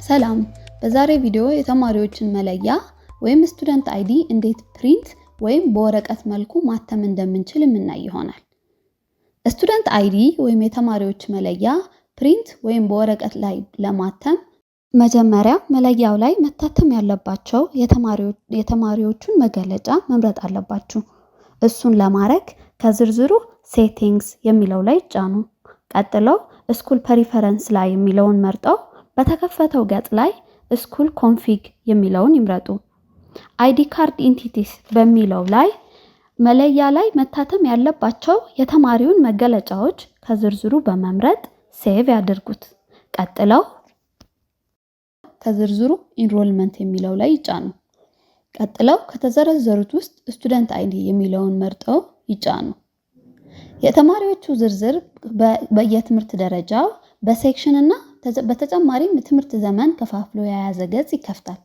ሰላም፣ በዛሬ ቪዲዮ የተማሪዎችን መለያ ወይም student ID እንዴት print ወይም በወረቀት መልኩ ማተም እንደምንችል የምናይ ይሆናል። Student ID ወይም የተማሪዎች መለያ print ወይም በወረቀት ላይ ለማተም መጀመሪያ መለያው ላይ መታተም ያለባቸው የተማሪዎቹን መገለጫ መምረጥ አለባችሁ። እሱን ለማድረግ ከዝርዝሩ settings የሚለው ላይ ይጫኑ። ቀጥለው school preference ላይ የሚለውን መርጠው በተከፈተው ገጽ ላይ school config የሚለውን ይምረጡ። ID card entities በሚለው ላይ መለያ ላይ መታተም ያለባቸው የተማሪውን መገለጫዎች ከዝርዝሩ በመምረጥ save ያድርጉት። ቀጥለው ከዝርዝሩ enrollment የሚለው ላይ ይጫኑ። ቀጥለው ከተዘረዘሩት ውስጥ student ID የሚለውን መርጠው ይጫኑ። የተማሪዎቹ ዝርዝር በየትምህርት ደረጃው በ section እና በተጨማሪም የትምህርት ዘመን ከፋፍሎ የያዘ ገጽ ይከፍታል።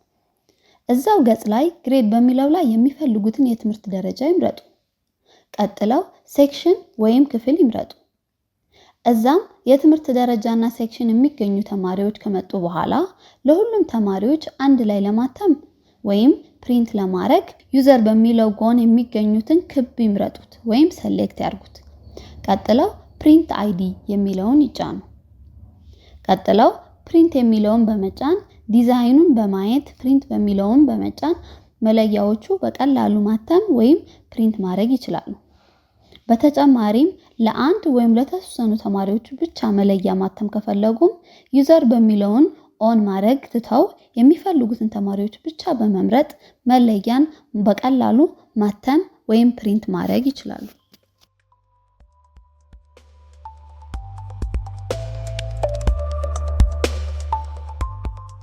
እዛው ገጽ ላይ grade በሚለው ላይ የሚፈልጉትን የትምህርት ደረጃ ይምረጡ። ቀጥለው section ወይም ክፍል ይምረጡ። እዛም የትምህርት ደረጃና section የሚገኙ ተማሪዎች ከመጡ በኋላ ለሁሉም ተማሪዎች አንድ ላይ ለማተም ወይም print ለማድረግ user በሚለው ጎን የሚገኙትን ክብ ይምረጡት ወይም select ያርጉት። ቀጥለው print ID የሚለውን ይጫኑ። ቀጥለው print የሚለውን በመጫን ዲዛይኑን በማየት print በሚለውን በመጫን መለያዎቹ በቀላሉ ማተም ወይም print ማድረግ ይችላሉ። በተጨማሪም ለአንድ ወይም ለተወሰኑ ተማሪዎች ብቻ መለያ ማተም ከፈለጉም user በሚለውን on ማድረግ ትተው የሚፈልጉትን ተማሪዎች ብቻ በመምረጥ መለያን በቀላሉ ማተም ወይም print ማድረግ ይችላሉ።